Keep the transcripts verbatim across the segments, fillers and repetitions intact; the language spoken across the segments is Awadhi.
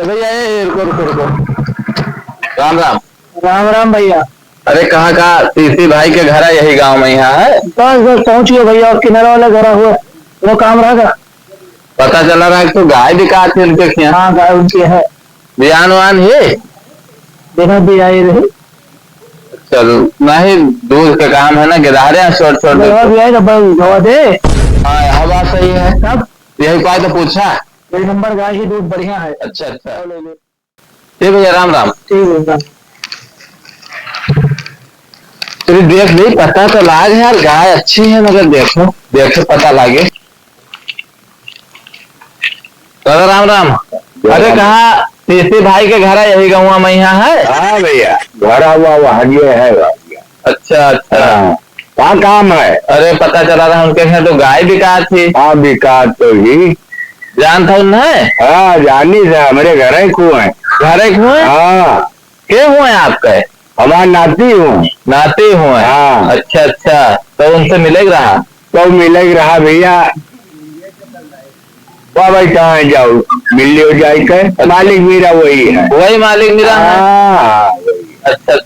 भैया, ए, ए, रुको, रुको, रुको। राम राम। राम राम भैया। अरे, कहाँ का? तीसी भाई के घर है, यही गाँव में यहाँ है। बस, बस पहुँच गए भैया, और किनारा वाला घर हुआ, वो काम रहा का? पता चला रहा है कि तो गाय बिकात है उनके यहाँ। हाँ, गाय उनके है। बियान वान है? देखा, बियाए रही। चल, नहीं, दूध का काम है ना, गिरहरे हैं छोट छोट। गवा बियाए तो बस गवा दे। हाँ, हाँ, बात सही है। तब? यही पाए तो पूछा। एक नंबर गाय ही, दूध बढ़िया है। अच्छा, अच्छा। ले ले। ए भैया, राम राम। ठीक है, राम। चलिए देख ले, पता तो लाग है यार, गाय अच्छी है, मगर देखो, देखो पता लागे। दादा राम राम। राम अरे राम। कहाँ तीसी भाई के घर है, यही गौवा में यहाँ है? हाँ भैया, घर हुआ वहाँ ये है भैया। अच्छा, अच्छा। हाँ। का काम है? अरे, पता चला रहा उनके यहाँ तो गाय बिकात थी। हाँ, बिकात तो ही। जानत हो उन्हें? हाँ, जानी से, हमरे घरे को है। घरे को है? हाँ। के हुए आपके? हमार नाती हुए। नाती हुए? हाँ। अच्छा, अच्छा, तो उनसे मिले रहा? तो मिले रहा भैया। वाह भाई, कहाँ जाओ, मिल लियो जाए के, मालिक मेरा वही है। वही मालिक मेरा है? हाँ, हाँ, वही। अच्छा,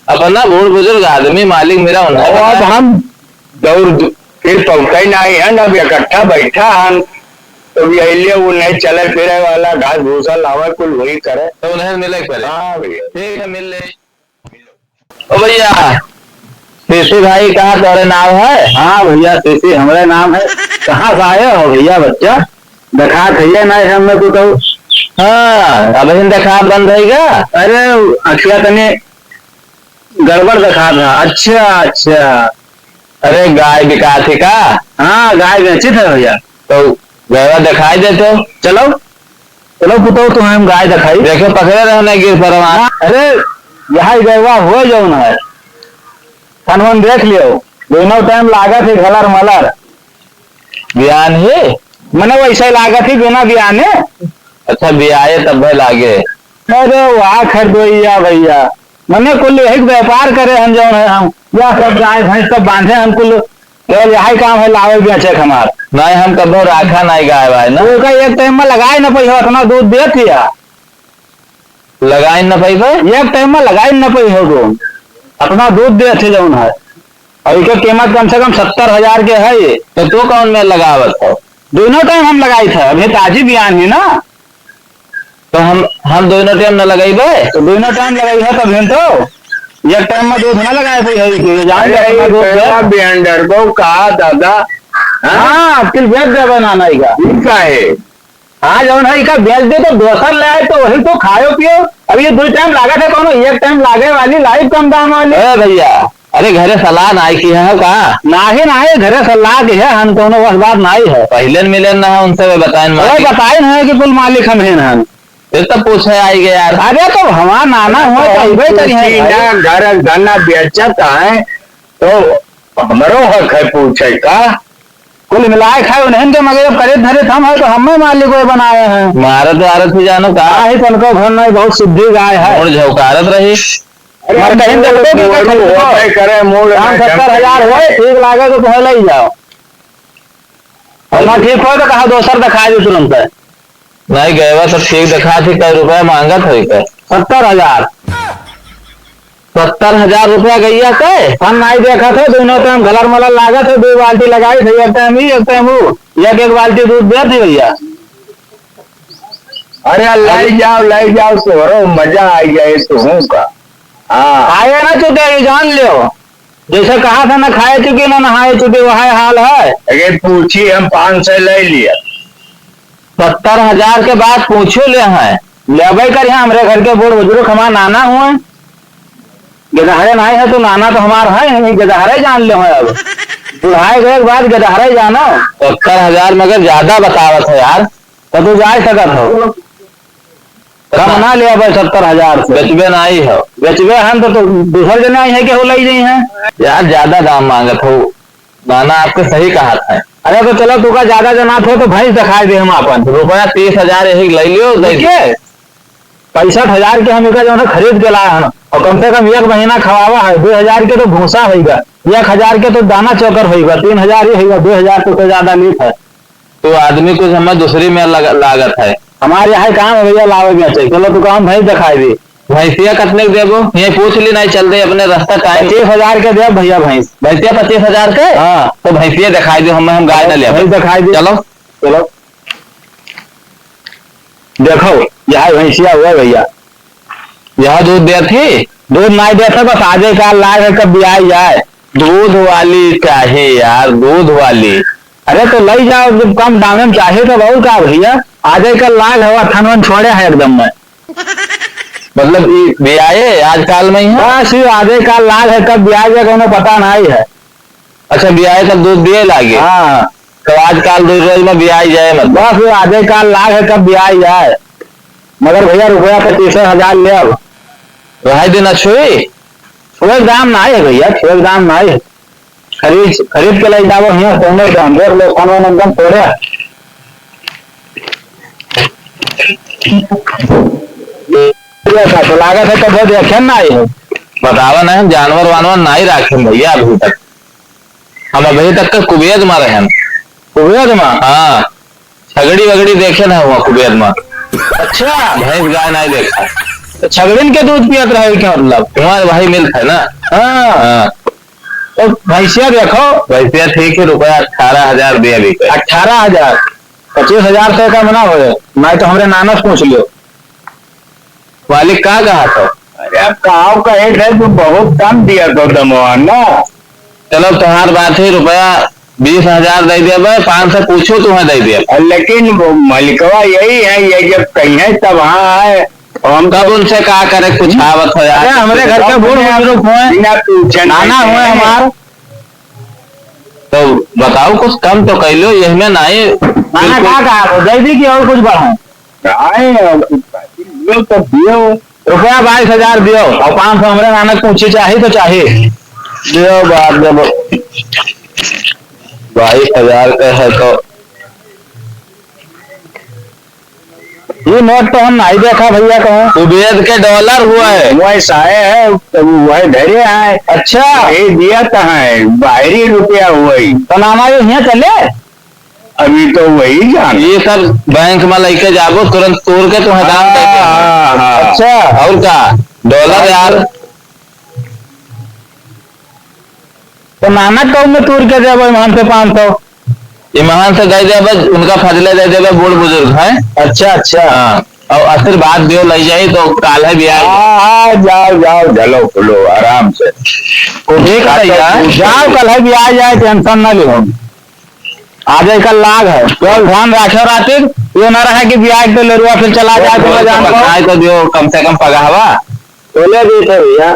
अपना बूढ़ बुजुर्ग आदमी, मालिक मेरा उन्हें वो अब पता है। हम दौड़ दु-, फिर पहुँचे नहीं है, अब इकट्ठा बैठा हम, तो भी अइले वो नहीं चले फिरे वाला, घास भूसा लावे, कुल वही करे। तो उन्हें मिले करे। हाँ भैया। ठीक है, मिल ले। ओ भैया, तीसी भाई का तोरे नाम है? हाँ भैया, तीसी हमरे नाम है। कहाँ से आए हो भैया बच्चा? देखात है ये ना हमने को तो। हाँ, अब हिन देखा बंद है क्या? अरे, अखिया तने गड़बड़ देखात है। अच्छा, अच्छा। अरे, गाय बिकात है का? हाँ, गाय बेचित है भैया। तो गयवा देखाई देतो। चलो। चलो पुतौ, तुम्हें हम गाय देखाई। देखो, पकड़े रहो, नहीं गिर पड़ो वहाँ। अरे, यहाँ गयवा हो जौन है, थनवन देख लियो, दोनों टाइम लागत है घलर मलर। बियान ही? मने वैसे लागत ही बिना बियाने। अच्छा, बियाए तब लागे। अरे वाह खरदोइया भैया, मने कुल यही व्यापार करे हम जौन है, हम या सब गाय भैंस सब बांधे हम कुल, केवल यही काम है लावे बेचे के हमार। नहीं, हम कभो राखा नहीं गाय वाय ना। तो ओका एक टाइम में लगाए न पइहो, इतना दूध देत हिया। लगाए न पइबे? एक टाइम में लगाए न पइहो तो। अपना दूध देत है जौन है। और इके कीमत कम से कम सत्तर हजार के है ये। तो तू कौन में लगावत हो? दोनों टाइम हम लगाई था, अभी ताजी बियान ही ना। तो हम, हम दोनों टाइम न लगाइबे? तो दोनों टाइम लगाई है तब हम तो एक टाइम में दूध ना लगाए थे, यही के जान अरे, जा अपना ये दूध दे। पहला बियंडर को कहा दादा, हाँ? हाँ, फिर बेच देबे ना, नहीं का। ठीक है। हाँ, जौन है, इका बेच दे तो दोसर ले आए तो वही तो खायो पियो। अब ये दो टाइम लागत है, कौनो एक टाइम लागे वाली लाई कम दाम वाली। ए भैया, अरे घरे सलाह नाई की है का? नाहीं, नाहीं, घरे सलाह की है, हम कौनो बस बात नाई है। पहिले न मिले ना है उनसे, वे बताइन अरे मालिक। बताइन है कि कुल मालिक हम हैं हम। फिर तो पूछे आई गए यार। अरे तो हमार नाना हुआ तो अइबे करी है पूछी भाई। ना, घर धना बेचत है, तो हमरो हक है पूछे का। कुल मिलाए खाए उन्हें के, मगर अब करे धरे थम है तो हमें मालिक वे बनाए हैं। मारत वारत भी जानो का? हाँ, ही तनको घर नहीं, बहुत सिद्धि गाय है। मोड़ झौकारत रही। अरे मर कहीं मूड़, देखो कि मूड़ का खरीदो। होते करे, मूड़ दाम ना सत्तर हजार होए, ठीक लागे तो तुम्हें ले जाओ। और ना ठीक होए तो कहा दोसर दिखा दे तुरंत। नहीं, गयवा तो ठीक दिखा थी, कै रुपया मांगत है का? सत्तर हजार। सत्तर हजार रुपया गैया के? हम नहीं देखा थे, दोनों टाइम घलर मलर लागत है, दो बाल्टी लगाई थे, एक टाइम ही, एक टाइम वो, एक एक बाल्टी दूध देत है भैया। अरे, लाई जाओ, लाई जाओ, तोहरो मजा आई जाए, तुहूँ का। हाँ। खाए ना चुके, ये जान लियो। जैसे कहा था, ना खाए चुके, ना नहाए चुके, वह हाल है। अरे, पूछी, हम पाँच सौ ले लिया। सत्तर हजार के बाद पूछो ले हैं, लेबे करिया, हमरे घर के बूढ़ बुजुर्ग हमार नाना हुए, गेदहरे नाई है तो नाना तो हमार है ही, गेदहरे जान ले हैं। अब बुढ़ाए गए के बाद गेदहरे जाना। सत्तर हजार मगर ज्यादा बतावत है यार। तो तू जाए सकत हो। कम ना लेबे सत्तर हजार से। बेचबे नाई हो। बेचबे हम तो, तो दूसर जने आई है कि हो लई जाई है। यार ज्यादा दाम मांगत हो। नाना आपके सही कहा था। अरे तो चलो, तुका ज्यादा जनात हो तो भैंस दिखाई दे हम आपन। रुपया तीस हजार यही ले लियो, दे दे। ठीक है, पैंसठ हजार के हम एका जौन है खरीद के लाए हैं, और कम से कम एक महीना खवावा है, दो हजार के तो भूसा होइगा, एक हजार के तो दाना चोकर होइगा, तीन हजार ही होइगा, दो हजार तो, तो ज्यादा लीत है। तो आदमी कुछ हमें दूसरी में लग-, लागत है। हमारे यहाँ काम है भैया, लावे बेचे। चलो, तू काम भैंस दिखाई दे। भैंसिया कितने के देबो? ये पूछ ली, नहीं चल दे अपने रास्ता टाइम। पच्चीस हजार के देब भैया भैंस। भैंसिया पच्चीस हजार के? हाँ। तो भैंसिया दिखाई दे, हम, हम गाय ना ले। भैंस दिखाई दे। चलो। चलो। देखो, यह भैंसिया हुआ भैया। यह दूध देत ही? दूध नाई देत है, बस आजे का लाग है, कब बियाई जाए। दूध वाली चाहे यार, दूध वाली। अरे तो लई जाओ, जब कम दामे में चाहे तो और का भैया, आजे का लाग है, थनवन छोड़े है एकदम में। मतलब ई बियाए आजकाल में ही है? बस ये आजे का लाग है, कब बियाई जाए कोनो पता नहीं है। अच्छा, बियाए तब दूध दिए लागे? हाँ। तो आजकाल दूध रोज में बियाई जाए मतलब? बस ये आजे का लाग है, कब बियाई जाए। मगर भैया रुपया पच्चीस हजार ले अब। रहाई देना छुई? छुए के दाम ना है भैया, छुए के दाम ना है। खरीद, खरीद के ले जाओ हियाँ, सोने के दाम देख लो, कौन एकदम थोड़े। तो लागत है कबो देखे ना आए हो। बतावा ना, हम जानवर वानवर ना ही राखे भैया अभी तक। हम अभी तक के कुबेद में रहन। कुबेद में? हाँ, छगड़ी वगड़ी देखे ना हुआ कुबेद में। अच्छा। भैंस गाय नहीं देखा। तो छगड़िन के दूध पियत रहे क्या मतलब? तुम्हारे भाई मिल्क है ना? हाँ। हाँ। तो भैंसिया देखो। भैंसिया ठीक है, रुपया अठारह हजार दे अभी के। अठारह हजार? पच्चीस हजार से कम ना होए, नहीं तो हमरे नाना से पूछ लियो। मालिक का कहा तो? अरे, अब कहा कहे थे, तू बहुत कम दिया तो दमवा ना। चलो, तुम्हार बात है, रुपया बीस हजार दे देबे, पाँच सौ पूछो, तुम्हें दे देबे। लेकिन वो मलिकवा यही है, ये जब कहीं है, तब हाँ है। हम कब उनसे कहा करे, कुछ आवत हो यार। अरे, हमरे घर के बूढ़ बुजुर्ग हुए, बिना पूछे नाना नहीं हुए है। हमार। तो बताओ, कुछ कम तो कर लो, यही में नहीं। नाना बिल्कुल। का कहा तो दे दी कि और कुछ बढ़ाऊं? नहीं, अब कुछ बाकी दियो तो दियो। रुपया बाईस हजार दियो और पाँच सौ हमरे नाना के पूछी, चाही तो चाही। दियो बात, जब बाईस हजार का है तो। ये नोट तो हम नहीं देखा भैया कहूँ। कुबेद के डॉलर हुआ है। वैसा है, वह धरे है। अच्छा। ये दिया तो है, बाहरी रुपया हुआ ही। तो नाना ये यहाँ चले? अभी तो वही जान। ये सब बैंक में लेके जाबो, तुरंत तोड़ के तुम्हें दाम दे देंगे। हाँ, हाँ। अच्छा। और का? डॉलर यार। तो नाना कौन में तोड़ के देबो ईमान से पाँच सौ? ईमान से दे देबे, उनका फजले दे देबे, बूढ़ बुजुर्ग हैं। अच्छा, अच्छा। हाँ। और आशीर्वाद दियो, लई जाई तो काल है बियाह। हाँ, हाँ, जाओ, जाओ, झलो, खुलो, आराम से। वो भी कहा जाओ, जाओ, काल है बियाह जाए, tension ना लो। आज एकर लाग है, केवल ध्यान राखे रातिर, यो ना रहे कि बियाह के लेरुआ फिर चला जाए, तो जान पाओ। बताए तो दियो, कम से कम पगाहवा। बोले भी तो भैया।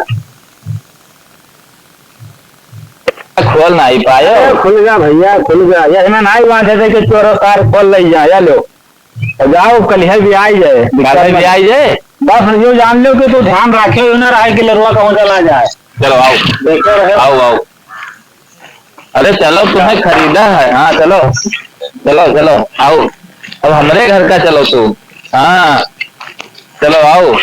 खोल ना ही पायो। अरे खुल गया भैया, खुल गया। यही में नहीं बांधे थे कि चोरों कार खोल ले जाए, या लो। तो जाओ, कल है भी आई जाए। कल है भी आई जाए। बस यो जान लो कि तू ध्यान राखे, यो ना रहे कि लरुआ कहूँ चला जाए। चलो आओ। देखते रहो। आओ, आओ। अरे चलो, तुम्हें खरीदा है। हाँ, चलो। चलो, चलो, आओ। अब हमरे घर का चलो तू। हाँ। चलो, आओ।